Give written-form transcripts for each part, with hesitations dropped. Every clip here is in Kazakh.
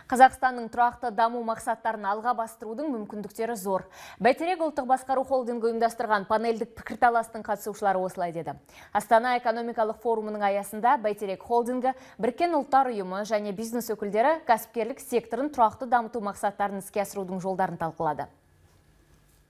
Қазақстанның тұрақты даму мақсаттарын алға бастырудың мүмкіндіктері зор. «Бәйтерек» ұлттық басқару холдингі ұйымдастырған панельдік пікірталастың қатысушылары осылай деді. Астана экономикалық форумының аясында «Бәйтерек» холдингі, Біріккен Ұлттар Ұйымы және бизнес өкілдері кәсіпкерлік секторын тұрақты дамыту мақсаттарын іске асырудың жолдарын талқылады.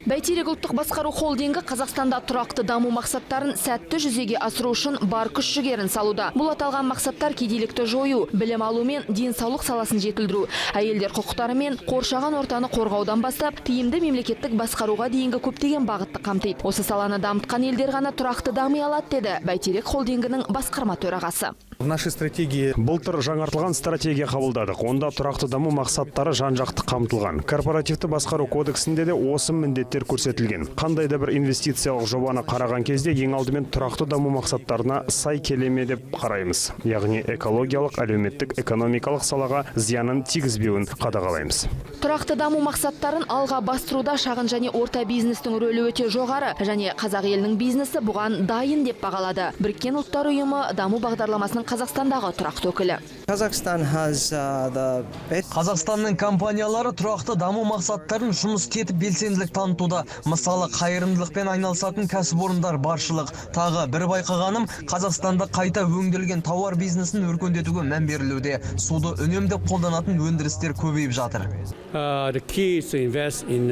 «Бәйтерек» ұлттық басқару холдингі Қазақстанда тұрақты даму мақсаттарын сәтті жүзеге асыру үшін бар күш жігерін салуда. Бұл аталған мақсаттар кедейлікті жою, білім алу мен денсаулық саласын жетілдіру, әйелдер құқықтары мен қоршаған ортаны қорғаудан бастап, тиімді мемлекеттік басқаруға дейінгі көптеген бағытты қамтиды. Осы саланы дамытқан елдер ғана тұрақты дами алады, деді «Бәйтерек» холдингінің басқарма төрағасы. В нашей стратегии Былтыр жаңартылған стратегия қабылдадық. Онда тұрақты даму мақсаттары жан-жақты қамтылған. Корпоративті басқару кодексінде де осы міндеттер көрсетілген. Қандай да бір инвестициялық жобаны қараған кезде ең алдымен тұрақты даму мақсаттарына сай келе ме деп қараймыз. Яғни экологиялық, әлеуметтік, экономикалық салаға зиянын тигізбеуін қадағалаймыз. Тұрақты даму мақсаттарын алға бастыруда шағын және орта бизнестің рөлі өте жоғары және қазақ елінің бизнесі бұған дайын деп бағалады Біріккен Ұлттар Ұйымы даму бағдарламасының Қазақстандағы тұрақты өкілі. Kazakhstan has the best Қазақстанның компаниялары тұрақты даму мақсаттарын жұмыс істетіп, белсенділік танытуда. Мысалы, қайырымдылықпен айналысатын кәсіпорындар баршылық. Тағы бір байқағаным, Қазақстанда қайта өңделген тауар бизнесін өркендетуге мән берілуде. Суды үнемдеп қолданатын өндірістер көбейіп жатыр. The key is to invest in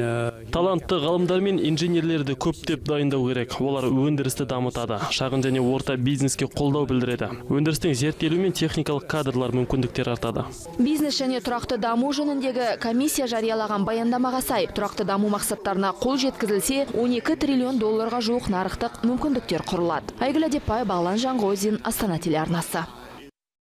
Талантты ғалымдар мен инженерлерді көптеп дайындау керек. Олар өндірісті дамытады, шағын және орта бизнеске қолдау білдіреді. Өндірістің зерттелуі мен техникалық кадрлар мүмкіндіктері артады. Бизнес және тұрақты даму жөніндегі комиссия жариялаған баяндамаға сай, тұрақты даму мақсаттарына қол жеткізілсе, 12 триллион долларға жуық нарықтық мүмкіндіктер құрылады. Айгүл Әдепбай, Бағлан Жанғозин, «Астана» телеарнасы.